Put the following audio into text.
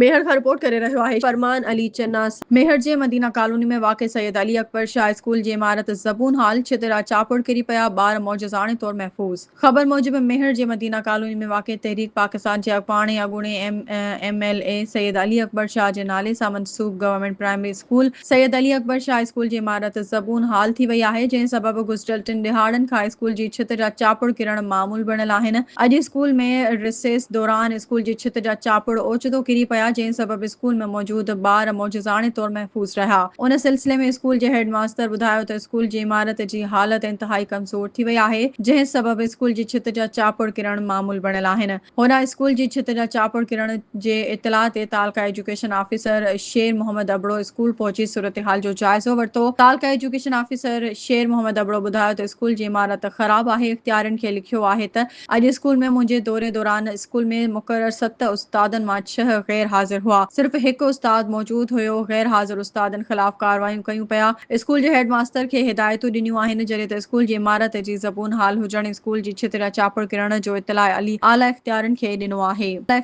ميهڙ کان رپورٽ ڪري رهيو آهي فرمان علي چنا. ميهڙ جي مدينه ڪالوني ۾ واقع سيد علي اڪبر شاهه اسڪول جي عمارت زبون حال، ڇت را چاپڙ ڪري پيا، ٻار معجزاڻي طور محفوظ. خبر موجب ميهڙ جي مدينه ڪالوني ۾ واقع تحريڪ پاڪستان جي اڳواڻ ۽ اڳوڻي M L A Syed Ali Akbar Shah جي نالي سان منسوب government primary school Syed Ali Akbar Shah school جي عمارت زبون حال ٿي وئي آهي، جنهن سبب گذريل ٽن ڏهاڙن کان اسڪول جي ڇت جا چاپڙ ڪرڻ معمول بڻيل آهن. اڄ اسڪول ۾ رسيس دوران اسڪول جي ڇت جا چاپڙ اوچتو ڪري پيا، جنهن سبب اسڪول ۾ موجود ٻار معجزاڻي طور محفوظ رهيا. ان سلسلي ۾ اسڪول جي هيڊ ماستر ٻڌايو ته اسڪول جي عمارت جي حالت انتهائي ڪمزور ٿي وئي آهي، جنهن سبب اسڪول جي ڇت جا چاپڙ ڪرڻ معمول بڻيل آهن. هوڏانهن اسڪول جي ڇت جا چاپڙ ڪرڻ جي اطلاع تي تعلقه education officer Sher Muhammad Abro school پهچي صورتحال جو جائزو ورتو. تعلقه ايجوڪيشن آفيسر شير محمد ابڙو ٻڌايو ته اسڪول جي عمارت خراب آهي، اختيارين کي لکيو آهي ته اڄ اسڪول ۾ منهنجي دوري دوران اسڪول ۾ مقرر ست استادن مان ڇهه غير حاضر هئا، صرف هڪ استاد موجود هيو، غير حاضر استادن خلاف ڪارروايون ڪيون پيا، اسڪول جي هيڊ ماستر کي هدايتون ڏنيون آهن، جڏهن ته اسڪول جي عمارت جي زبون حال هجڻ، اسڪول جي ڇت جا چاپڙ ڪرڻ جو اطلاع علي اعليٰ اختيارين کي ڏنو آهي.